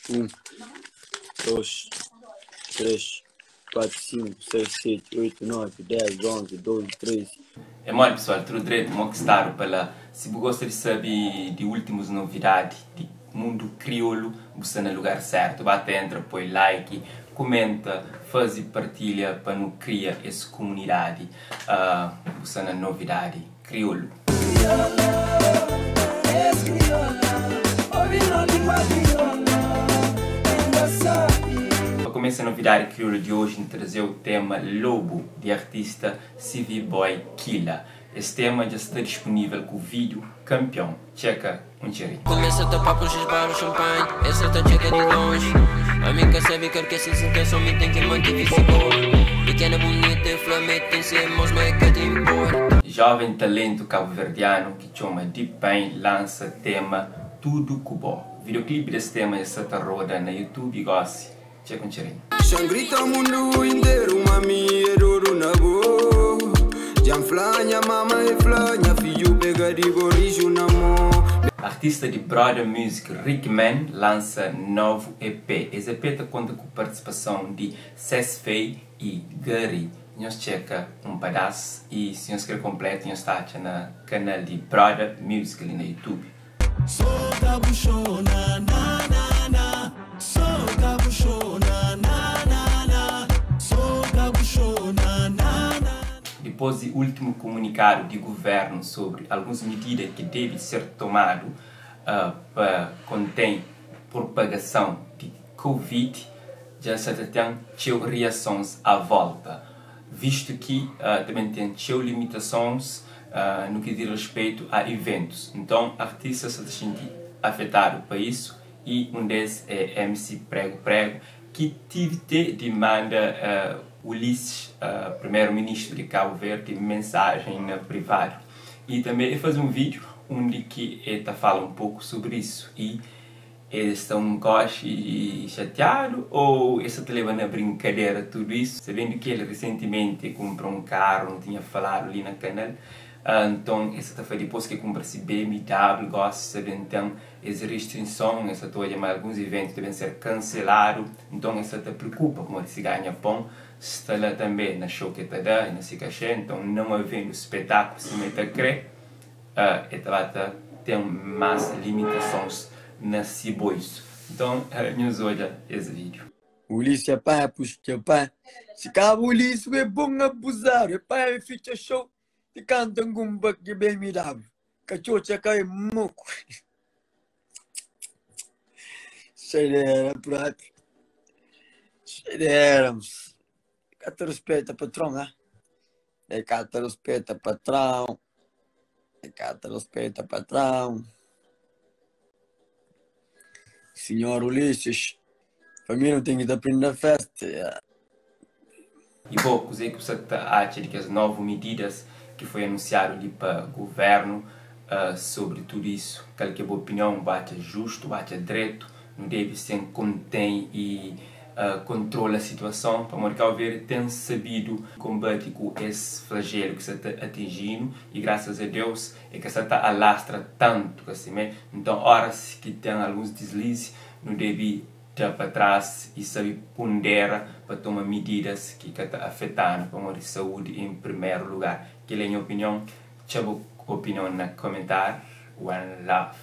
1, 2, 3, 4, 5, 6, 7, 8, 9, 10, 11, 12, 13. É moli pessoal, tudo dreto? Mo ki stadu pa la? Si bu gosta di sabi di ultimus novidadi di mundu kriolu, bu sta na lugar sertu. Ba ta entra, poi like, kumenta, fazi partilha pa nu kria es kumunidadi. Bu sta na novidadi. Kriolu. Pa kumesa novidadi kriolu di oji N traze-u tema Lobu di artista CV Boy Kila. Es tema dja sta dispunivel ku vídiu kanpion. Txeka un txerinhu. Kumesa ta papu xis baru champanhe Es sa ta txeka di lonji Ami N ka sabe kal ke ses intenson Mi ten ki mante fisico Pikena bunita e fla ma e ten se mos ma e ka ta inporta. Joven talentu kabuverdianu ki txoma D-Pain lansa tema Tudu Ku Bo. Videoclip des tema dja sta ta roda na YouTube gosi. Txeka un txerinhu. Xa-m grita mundu interu ma mi é dodu na bo Dja-m fla nha mama e fla nha fidju pega di bo riju na mo. Artista di Brother Music Rick Man lansa novu EP. Es EP ta konta ku partisipason di Cés Fey i Gary. Nhos txeka un padás i si nhos kre konpletu nhos ta atxa na kanal di Brother Music li na YouTube. Dipôs di últimu kumunikadu di guvérnu sobri alguns midida ki debe ser tomadu pa kontén propagason di Covid, dja sa ta ten txeu riasons à volta. Vistu ki ta ben ten txeu limitasons nu ki di rispeitu a iventus, nton artistas sa ta xinti afetadu pa isu i un des é MC Prego Prego ki tive te di manda Ulisses, primeru ministru di Kabu Verdi, mensajen na privadu i tanbe e faze un vídiu undi ki e ta fala un poku sobri isu i Es sta un koxi xatiadu ou es sa ta leba na brinkadera tudu isu? Sabendu ki el risentimenti e kunpra un karu, nu tinha faladu li na kanal, nton es sa ta fla dipos ki e kunpra si BMW gosi sa ben ten es ristrinson, es sa ta odja ma alguns iventu ta ben ser kanseladu, nton es sa ta prikupa pamodi si ganha pon sta la tanbe na xou ki e ta da i na si kaxé, nton nau avendu spetakulu sima e ta kre. E ta ba ta ten más limitasons na si bolsu. Nton, nhos odja es vídiu. Ulisses é panha puxa txeu panha Si kaba Ulisses é bom abuzadu É panha fitxa show Ti kanta ngumba ki BMW Katxotxa kai moku Xedera propi Xedera Ka ta ruspeta patron ha E ka ta ruspeta patrão E ka ta ruspeta patrão Senhor Ulisses Família nu ten ki ta prende na festa yeah. I bo, kuzê ki bu sta ta atxa di kes novu mididas ki foi anunsiadu li pa guvernu sobri tudu isu? Kal ki é bu opinion? Bu atxa justu? Bu atxa dretu? Nu debe sen kontén i kontrola situason pamodi Kau Verdi ten sabidu konbati ku es flajelu ki sa ta atinji-nu i grasas a Deus e ka sa ta alastra tantu ka simé. Nton oras ki ten alguns dislizi nu debe da pa tras i sabe pondera pa toma mididas ki ka ta afeta-nu pamodi saúdi en primeru lugar. Kel é nha opinion. Txa bu opinion na komentáriu. One love.